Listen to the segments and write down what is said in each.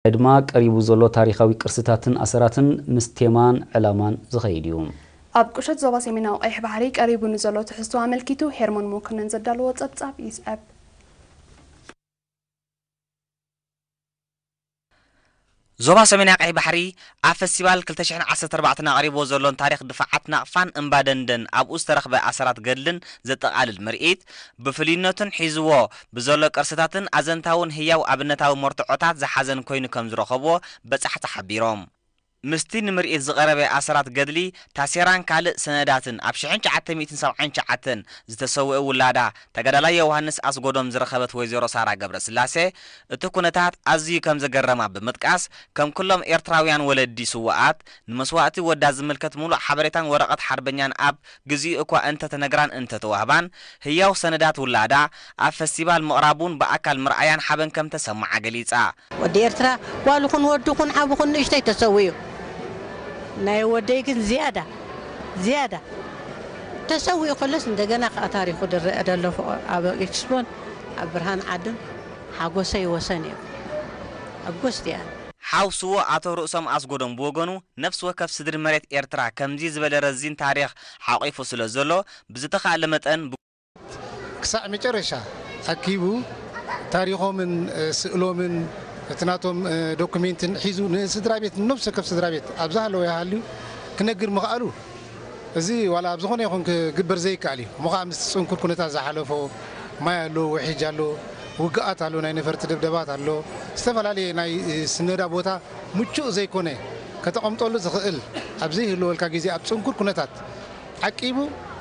ድማ ቀሪቡ ዘሎ ታሪኻዊ ቅርስታትን ኣሰራትን ምስ ቴማን ዕላማን ዝኸይድ እዩ። ኣብ ቁሸት ዞባ ሰሜናዊ ቀይሕ ባሕሪ ቀሪቡ ንዘሎ ትሕዝቶ ኣመልኪቱ ሄርሞን መኮነን ዘዳለዎ ጸብጻብ ይስዕብ። ዞባ ሰሜናዊ ቀይሕ ባሕሪ ኣብ ፈስቲቫል ክልተ ሽሕን ዓሰርተ ኣርባዕተን ኣቕሪብዎ ዘሎን ታሪኽ ድፋዓት ናቕፋን እምባ ደንደን ኣብኡ ዝተረኽበ ኣሰራት ገድልን ዘጠቓልል ምርኢት፣ ብፍሉይነቱን ሒዝዎ ብዘሎ ቅርስታትን ኣዘንታውን ህያው ኣብነታዊ መርትዖታት ዝሓዘን ኮይኑ ከም ዝረኸብዎ በጻሕቲ ሓቢሮም። ምስቲ ንምርኢት ዝቐረበ ኣሰራት ገድሊ ታሴራን ካልእ ሰነዳትን ኣብ ሽሕን ትሽዓተ ሚእትን ሰብዓን ትሽዓተን ዝተሰውአ ውላዳ ተጋዳላይ ዮውሃንስ ኣስጎዶም ዝረኸበት ወይዘሮ ሳራ ገብረስላሴ እቲ ኩነታት ኣዝዩ ከም ዘገረማ ብምጥቃስ ከም ኩሎም ኤርትራውያን ወለዲ ስውኣት ንመስዋእቲ ወዳ ዝምልከት ምሉእ ሓበሬታን ወረቐት ሓርበኛን ኣብ ግዚኡ እኳ እንተተነግራን እንተተዋህባን ህያው ሰነዳት ውላዳ ኣብ ፈስቲቫል ምቕራብ እውን ብኣካል ምርኣያን ሓበን ከም ተሰምዓ ገሊጻ። ወዲ ኤርትራ ጓል ኹን ወዲ ኹን ዓቢ ኹን ንእሽተይ ተሰዊኡ ናይ ወደይ ግን ዝያዳ ዝያዳ ተሰዊኡ ከለስ እንደገና ከዓ ታሪኹ ድረአ ደሎ ኣብ ኤክስፖን ኣብ ብርሃን ዓድን ሓጎሰይ ወሰን እዩ ኣጎስት እያ። ሓው ስዉእ ኣቶ ርእሶም ኣስጎዶም ብወገኑ ነፍሲ ወከፍ ስድሪ መሬት ኤርትራ ከምዚ ዝበለ ረዚን ታሪኽ ሓቒፉ ስለ ዘሎ ብዝተኻእለ መጠን ክሳዕ መጨረሻ ኣኪቡ ታሪኾምን ስእሎምን እቲ ናቶም ዶኩሜንትን ሒዙ ንስድራ ቤት ንነፍሲ ወከፍ ስድራ ቤት ኣብዛ ሃለወ ይሃልዩ ክነግር ምኽኣሉ እዚ ዋላ ኣብ ዝኾነ ይኹን ክግበር ዘይከኣል እዩ። እሞ ከዓ ምስቲ ፅንኩር ኩነታት ዝሓለፎ ማይ ኣሎ፣ ውሒጅ ኣሎ፣ ውግኣት ኣሎ፣ ናይ ነፈርቲ ደብደባት ኣሎ፣ ዝተፈላለየ ናይ ስነዳ ቦታ ምቹእ ዘይኮነ ከተቐምጠሉ ዝኽእል ኣብ ዘይህልወልካ ግዜ ኣብ ፅንኩር ኩነታት ዓቂቡ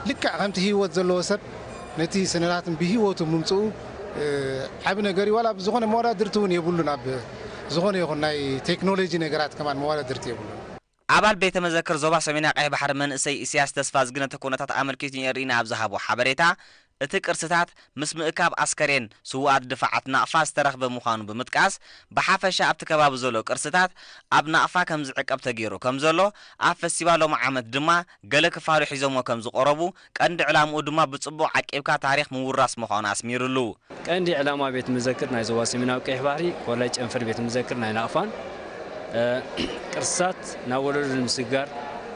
ልክዕ ከምቲ ህይወት ዘለዎ ሰብ ነቲ ሰነዳትን ብህይወቱ ምምፅኡ ዓቢ ነገር እዩ። ዋላ ዝኾነ መወዳድርቲ እውን የብሉን ኣብ ዝኾነ ይኹን ናይ ቴክኖሎጂ ነገራት ከማን መወዳድርቲ የብሉን። ኣባል ቤተ መዘክር ዞባ ሰሜናዊ ቀይሕ ባሕሪ መንእሰይ ኢሳያስ ተስፋዝጊ ነቲ ኩነታት ኣመልኪቱ ንኤሪና ኣብ ዝሃቦ ሓበሬታ፣ እቲ ቅርስታት ምስ ምእካብ ኣስከሬን ስዉኣት ድፋዓት ናቕፋ ዝተረኽበ ምዃኑ ብምጥቃስ፣ ብሓፈሻ ኣብቲ ከባቢ ዘሎ ቅርስታት ኣብ ናቕፋ ከም ዝዕቀብ ተገይሩ ከም ዘሎ፣ ኣብ ፈስቲቫል ሎሚ ዓመት ድማ ገለ ክፋሉ ሒዞምዎ ከም ዝቐረቡ፣ ቀንዲ ዕላምኡ ድማ ብጽቡቕ ዓቂብካ ታሪኽ ምውራስ ምዃኑ ኣስሚሩሉ። ቀንዲ ዕላማ ቤት መዘክር ናይ ዞባ ሰሜናዊ ቀይሕ ባሕሪ ኮላይ ጨንፈር ቤት መዘክር ናይ ናቕፋን ቅርስታት ናብ ወለዶ ንምስግጋር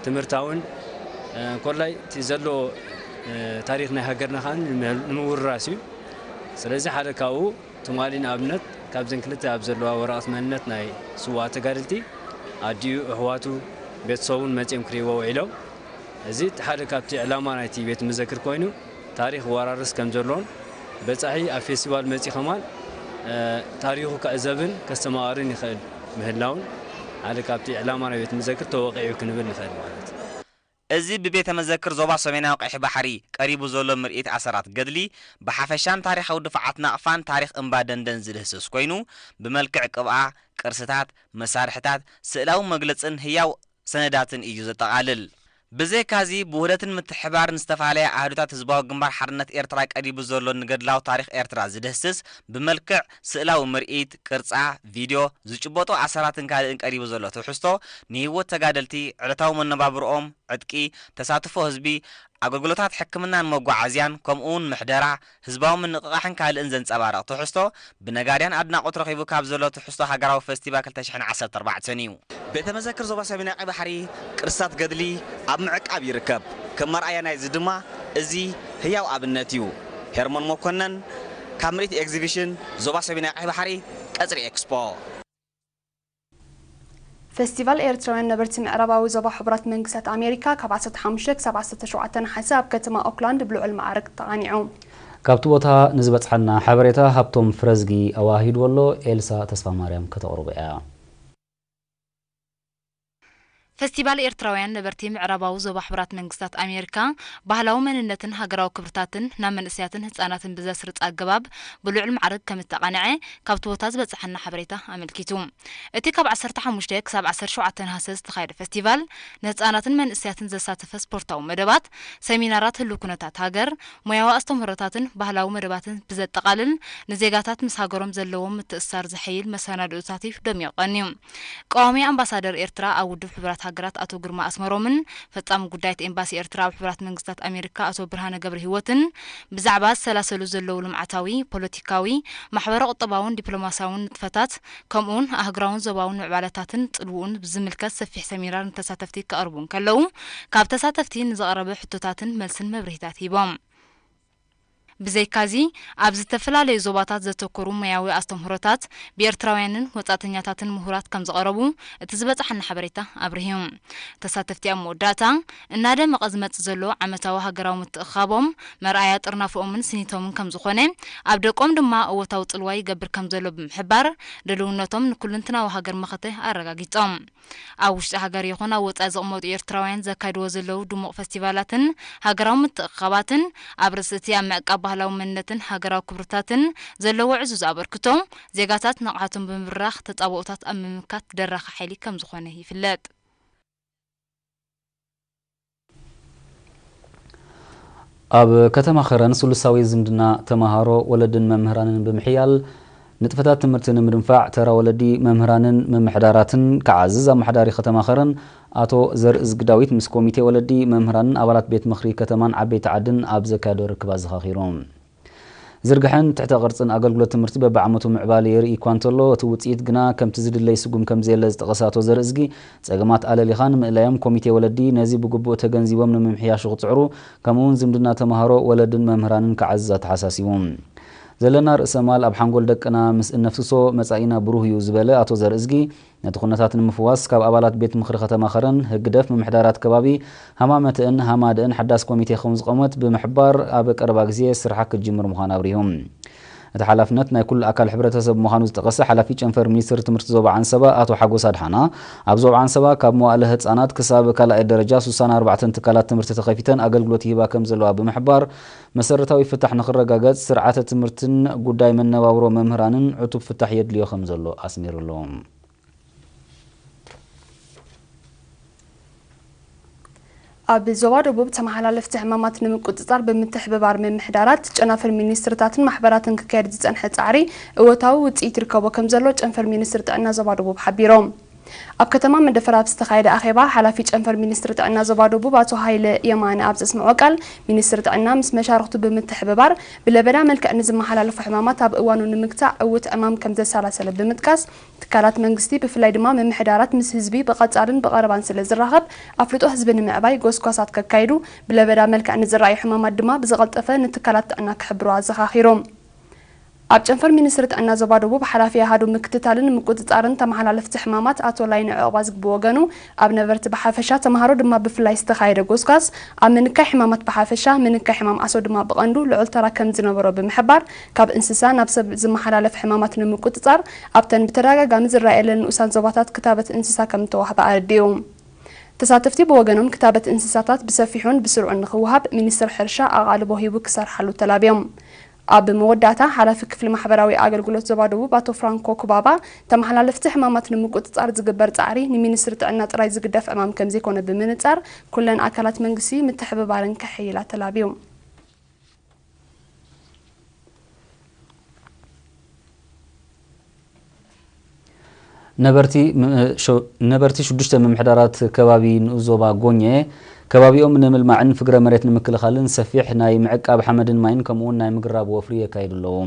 ትምህርታውን ኮላይ እቲ ዘሎ ታሪኽ ናይ ሃገርና ከዓ ንምውርራስ እዩ። ስለዚ ሓደ ካብኡ ትማሊ ንኣብነት ካብዘን ክልተ ኣብ ዘለዋ ወረቐት መንነት ናይ ስውኣት ተጋደልቲ ኣዲኡ፣ ኣሕዋቱ፣ ቤተሰቡን መፂኦም ክርእይዎ ውዒሎም። እዚ እቲ ሓደ ካብቲ ዕላማ ናይቲ ቤት መዘክር ኮይኑ ታሪኽ ይወራረስ ከም ዘሎን በጻሒ ኣብ ፌስቲቫል መጺኡ ከማን ታሪኹ ክዕዘብን ከስተማቕርን ይኽእል ምህላውን ሓደ ካብቲ ዕላማ ናይ ቤት መዘክር ተወቒዑ ክንብል ንኽእል ማለት እዩ። እዚ ብቤተ መዘክር ዞባ ሰሜናዊ ቀይሕ ባሕሪ ቀሪቡ ዘሎ ምርኢት ኣሰራት ገድሊ ብሓፈሻን ታሪኻዊ ድፋዓት ናቕፋን ታሪኽ እምባ ደንደን ዝድህስስ ኮይኑ ብመልክዕ ቅብኣ፣ ቅርስታት፣ መሳርሕታት፣ ስእላዊ መግለጽን ህያው ሰነዳትን እዩ ዘጠቓልል። ብዘይካዚ፣ ብውህደትን ምትሕብባርን ዝተፈላለያ ኣሃዱታት ህዝባዊ ግንባር ሓርነት ኤርትራ ቀሪቡ ዘሎ ንገድላዊ ታሪኽ ኤርትራ ዝድህስስ ብመልክዕ ስእላዊ ምርኢት፣ ቅርጻ፣ ቪድዮ፣ ዝጭበጦ ኣሰራትን ካልእን ቀሪቡ ዘሎ ትሕዝቶ ንህይወት ተጋደልቲ፣ ዕለታዊ መነባብርኦም፣ ዕጥቂ፣ ተሳትፎ ህዝቢ፣ ኣገልግሎታት ሕክምናን መጓዓዝያን ከምኡውን ምሕደራ፣ ህዝባዊ ምንቕቓሕን ካልእን ዘንጸባርቕ ትሕዝቶ ብነጋድያን ኣድናቖት ረኺቡ ካብ ዘሎ ትሕዝቶ ሃገራዊ ፈስቲቫል ክልተ ሽሕን ዓሰርተ ኣርባዕተን እዩ። ቤተ መዘክር ዞባ ሰሜናዊ ቀይ ባሕሪ ቅርስታት ገድሊ ኣብ ምዕቃብ ይርከብ። ከም መርኣያ ናይዚ ድማ እዚ ህያው ኣብነት እዩ። ሄርሞን መኮነን ካብ ምርኢት ኤግዚቢሽን ዞባ ሰሜናዊ ቀይ ባሕሪ ቀጽሪ ኤክስፖ። ፈስቲቫል ኤርትራውያን ነበርቲ ምዕራባዊ ዞባ ሕቡራት መንግስታት ኣሜሪካ ካብ ዓሰርተ ሓሙሽተ ክሳብ ዓሰርተ ሸውዓተ ነሓሰ ኣብ ከተማ ኦክላንድ ብልዑል መዓርግ ተቓኒዑ። ካብቲ ቦታ ንዝበጽሓና ሓበሬታ ሃብቶም ፍረዝጊ ኣዋሂድዎ ኣሎ፣ ኤልሳ ተስፋማርያም ከተቕርቦ እያ። ፈስቲቫል ኤርትራውያን ነበርቲ ምዕራባዊ ዞባ ሕቡራት መንግስታት ኣሜሪካ፣ ባህላዊ መንነትን ሃገራዊ ክብርታትን ናብ መንእሰያትን ህጻናትን ብዘስርጽ ኣገባብ ብልዑል ማዕርግ ከም እተቓንዐ ካብቲ ቦታ ዝበጽሓና ሓበሬታ ኣመልኪቱ። እቲ ካብ ዓሰርተ ሓሙሽተ ክሳብ ዓሰርተ ሸውዓተ ነሃሰ ዝተኻየደ ፈስቲቫል፣ ንህጻናትን መንእሰያትን ዘሳተፈ ስፖርታዊ መደባት፣ ሰሚናራት ህሉው ኩነታት ሃገር፣ ሞያዊ ኣስተምህሮታትን ባህላዊ መደባትን ብዘጠቓልል፣ ንዜጋታት ምስ ሃገሮም ዘለዎም ምትእስሳር ዘሐይል መሰናድኦታት እዩ ደሚቑ ቀንዩ። ቀዋሚ ኣምባሳደር ኤርትራ ኣብ ውድብ ሕቡራት ሃገራት ኣቶ ግርማ ኣስመሮምን ፈጻሚ ጉዳይ እቲ ኤምባሲ ኤርትራ ኣብ ሕቡራት መንግስታት ኣሜሪካ ኣቶ ብርሃነ ገብረሂወትን ብዛዕባ ዝሰላሰሉ ዘለዉ ልምዓታዊ፣ ፖለቲካዊ፣ ማሕበረ ቁጠባውን ዲፕሎማስያውን ንጥፈታት ከምኡውን ኣህጉራውን ዞባውን ምዕባለታትን ጽልውኡን ብዝምልከት ሰፊሕ ሰሚናር ንተሳተፍቲ ከቕርቡ እንከለዉ ካብ ተሳተፍቲ ንዝቐረበ ሕቶታትን መልስን መብርሂታት ሂቦም። ብዘይካዚ ኣብ ዝተፈላለዩ ዞባታት ዘተኮሩ ሞያዊ ኣስተምህሮታት ብኤርትራውያንን ወጻእተኛታትን ምሁራት ከም ዝቐረቡ እቲ ዝበጻሓና ሓበሬታ ኣብርሂ። ተሳተፍቲ ኣብ መወዳእታ እናደመቐ ዝመጽእ ዘሎ ዓመታዊ ሃገራዊ ምትእኽኻቦም መርኣያ ጥርናፈኦምን ስኒቶምን ከም ዝኾነ ኣብ ደቆም ድማ እወታዊ ጽልዋ ይገብር ከም ዘሎ ብምሕባር ድልውነቶም ንኩልንትናዊ ሃገር መኸተ ኣረጋጊጾም። ኣብ ውሽጢ ሃገር ይኹን ኣብ ወጻኢ ዝቕመጡ ኤርትራውያን ዘካይድዎ ዘለዉ ድሙቕ ፈስቲቫላትን ሃገራዊ ምትእኽኻባትን ኣብ ርእሲ እቲ ኣብ ምዕቃብ ባህላዊ መንነትን ሃገራዊ ክብርታትን ዘለዎ ዕዙዝ ኣበርክቶ ዜጋታት ንቕሓቶም ብምብራኽ ተጻብኦታት ኣብ ምምካት ደራኺ ሓይሊ ከም ዝኾነ ይፍለጥ። ኣብ ከተማ ኸረን ስሉሳዊ ዝምድና ተማሃሮ፣ ወለድን መምህራንን ብምሕያል ንጥፈታት ትምህርቲ ንምድንፋዕ ተራ ወለዲ፣ መምህራንን ምምሕዳራትን ክዓዝዝ ኣመሓዳሪ ከተማ ኸረን ኣቶ ዘርእዝጊ ዳዊት ምስ ኮሚቴ ወለዲ፣ መምህራንን ኣባላት ቤት ምኽሪ ከተማን ዓበይቲ ዓድን ኣብ ዘካየዶ ርክብ ኣዘኻኺሩ። ዝርግሐን ትሕተ ቅርጽን ኣገልግሎት ትምህርቲ በብዓመቱ ምዕባለ የርኢ እኳ እንተሎ፣ እቲ ውጽኢት ግና ከምቲ ዝድለይ ስጉም ከም ዘየለ ዝጠቐሰ ኣቶ ዘርእዝጊ፣ ጸገማት ኣለሊኻ ንምእላዮም ኮሚቴ ወለዲ ነዚ ብግቡእ ተገንዚቦም ንምምሕያሹ ክጽዕሩ፣ ከምኡውን ዝምድና ተማሃሮ፣ ወለድን መምህራንን ክዓዝዝ ኣተሓሳሲቡ። ዘለና ርእሰ ማል ኣብ ሓንጎል ደቅና ምስ እነፍስሶ መጻኢና ብሩህ እዩ ዝበለ ኣቶ ዘርእዝጊ፣ ነቲ ኩነታት ንምፍዋስ ካብ ኣባላት ቤት ምኽሪ ከተማ ኸረን፣ ህግደፍ፣ ምምሕዳራት ከባቢ ሃማመተእን ሃማደእን ሓዳስ ኮሚቴ ከም ዝቖመት ብምሕባር ኣብ ቀረባ ግዜ ስርሓ ክትጅምር ምዃና ኣብሪሁ። እቲ ሓላፍነት ናይ ኩሉ ኣካል ሕብረተሰብ ምዃኑ ዝጠቐሰ ሓላፊ ጨንፈር ሚኒስትሪ ትምህርቲ ዞባ ዓንሰባ ኣቶ ሓጎስ ኣድሓና፣ ኣብ ዞባ ዓንሰባ ካብ መዋእለ ህጻናት ክሳብ ካልኣይ ደረጃ ስሳን ኣርባዕተን ትካላት ትምህርቲ ተኸፊተን ኣገልግሎት ይህባ ከም ዘለዋ ብምሕባር፣ መሰረታዊ ፍታሕ ንኽረጋገጽ ስርዓተ ትምህርትን ጉዳይ መነባብሮ መምህራንን ዕቱብ ፍታሕ የድልዮ ከም ዘሎ ኣስሚሩሉ። ኣብ ዞባ ደቡብ ተመሓላለፍቲ ሕማማት ንምቁጽጻር ብምትሕብባር ምምሕዳራት፣ ጨናፍር ሚኒስትርታትን ማሕበራትን ክካየድ ዝጸንሐ ጻዕሪ እወታዊ ውጽኢት ይርከቦ ከም ዘሎ ጨንፈር ሚኒስትሪ ጥዕና ዞባ ደቡብ ሓቢሮም። ኣብ ከተማ መንደፈራ ኣብ ዝተኻየደ ኣኼባ፣ ሓላፊ ጨንፈር ሚኒስትሪ ጥዕና ዞባ ደቡብ ኣቶ ሃይለ የማነ ኣብ ዘስምዖ ቃል፣ ሚኒስትሪ ጥዕና ምስ መሻርኽቱ ብምትሕብባር ብለበዳ መልክዕ ንዝመሓላለፉ ሕማማት ኣብ እዋኑ ንምግታእ ዕዉት ዕማም ከም ዘሰላሰለ ብምጥቃስ፣ ትካላት መንግስቲ ብፍላይ ድማ ምምሕዳራት ምስ ህዝቢ ብቐጻልን ብቐረባን ስለ ዝራኸብ ኣፍልጦ ህዝቢ ንምዕባይ ጎስጓሳት ከካይዱ፣ ብለበዳ መልክዕ ንዝረኣዩ ሕማማት ድማ ብዝቐልጠፈ ንትካላት ጥዕና ክሕብሩ ኣዘኻኺሮም። ኣብ ጨንፈር ሚኒስትሪ ጥዕና ዞባ ደቡብ ሓላፊ ኣሃዱ ምክትታልን ምቁጽጻርን ተመሓላለፍቲ ሕማማት ኣቶ ላይነ ዕቑባዝጊ ብወገኑ፣ ኣብ ነበርቲ ብሓፈሻ ተምሃሮ ድማ ብፍላይ ዝተኻየደ ጎስጓስ ኣብ ምንካይ ሕማማት ብሓፈሻ፣ ምንካይ ሕማም ዓሶ ድማ ብቐንዱ ልዑል ተራ ከም ዝነበሮ ብምሕባር፣ ካብ እንስሳ ናብ ሰብ ዝመሓላለፍ ሕማማት ንምቁጽጻር ኣብተን ብተደጋጋሚ ዝረኣየለን ንኡሳን ዞባታት ክታበት እንስሳ ከም እተዋህበ ኣረዲኡ። ተሳተፍቲ ብወገኖም ክታበት እንስሳታት ብሰፊሑን ብስሩዕን ንኽወሃብ ሚኒስትር ሕርሻ ኣቓልቦ ሂቡ ክሰርሓሉ ተላብዮም። ኣብ መወዳእታ ሓላፊ ክፍሊ ማሕበራዊ ኣገልግሎት ዞባ ደቡብ ኣቶ ፍራንኮ ኩባባ፣ ተመሓላለፍቲ ሕማማት ንምቁጽጻር ዝግበር ጻዕሪ ንሚኒስትሪ ጥዕና ጥራይ ዝግደፍ ዕማም ከም ዘይኮነ ብምንጻር፣ ኩለን ኣካላት መንግስቲ ምትሕብባረን ከሐይላ ተላብዩ። ነበርቲ ም-፣ ሸ-፣ ነበርቲ ሽዱሽተ ምምሕዳራት ከባቢ ንኡስ ዞባ ጎኘ፣ ከባቢኦም ንምልማዕን ፍግረ መሬት ንምክልኻልን ሰፊሕ ናይ ምዕቃብ ሓመድን ማይን ከምኡውን ናይ ምግራብ ወፍሪ የካይዱ ኣለዉ።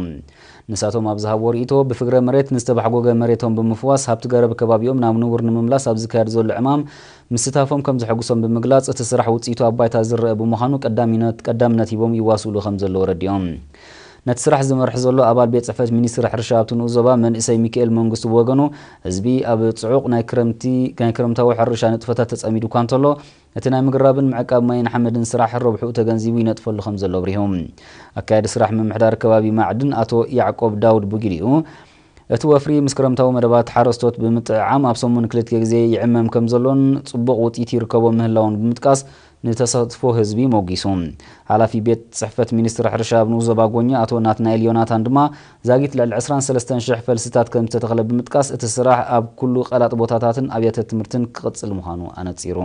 ንሳቶም ኣብ ዝሃብዎ ርእይቶ፣ ብፍግረ መሬት ንዝተባሕጎገ መሬቶም ብምፍዋስ ሃብቲ ገረብ ከባቢኦም ናብ ንቡር ንምምላስ ኣብ ዝካየድ ዘሎ ዕማም ምስታፎም ከም ዘሐጉሶም ብምግላጽ፣ እቲ ስራሕ ውጽኢቱ ኣብ ባይታ ዝረአ ብምዃኑ ቀዳሚነት፣ ቀዳምነት ሂቦም ይዋስኡሉ ከም ዘለዉ ኣረዲኦም። ነቲ ስራሕ ዝመርሕ ዘሎ ኣባል ቤት ጽሕፈት ሚኒስትሪ ሕርሻ ኣብቲ ንኡስ ዞባ መንእሰይ ሚካኤል መንግስቱ ብወገኑ፣ ህዝቢ ኣብ ጽዑቕ ናይ ክረምቲ፣ ናይ ክረምታዊ ሕርሻ ንጥፈታት ተጸሚዱ እኳ እንተሎ፣ እቲ ናይ ምግራብን ምዕቃብ ማይን ሓመድን ስራሕ ረብሕኡ ተገንዚቡ ይነጥፈሉ ከም ዘሎ ኣብሪሁ። ኣካያዲ ስራሕ ምምሕዳር ከባቢ ማዕድን ኣቶ ያዕቆብ ዳውድ ብግዲኡ፣ እቲ ወፍሪ ምስ ክረምታዊ መደባት ሓረስቶት ብምጥዕዓም ኣብ ሰሙን ክልተ ግዜ ይዕመም ከም ዘሎን ጽቡቕ ውጽኢት ይርከቦ ምህላውን ብምጥቃስ፣ ንተሳትፎ ህዝቢ ሞጊሱ። ሓላፊ ቤት ጽሕፈት ሚኒስትሪ ሕርሻ ኣብ ንኡስ ዞባ ጎኛ ኣቶ ናትናኤል ዮናታን ድማ፣ ዛጊት ልዕሊ ዕስራን ሰለስተን ሽሕ ፈልስታት ከም ዝተተኽለ ብምጥቃስ፣ እቲ ስራሕ ኣብ ኩሉ ቀላጥ ቦታታትን ኣብያተ ትምህርትን ክቕጽል ምዃኑ ኣነጺሩ።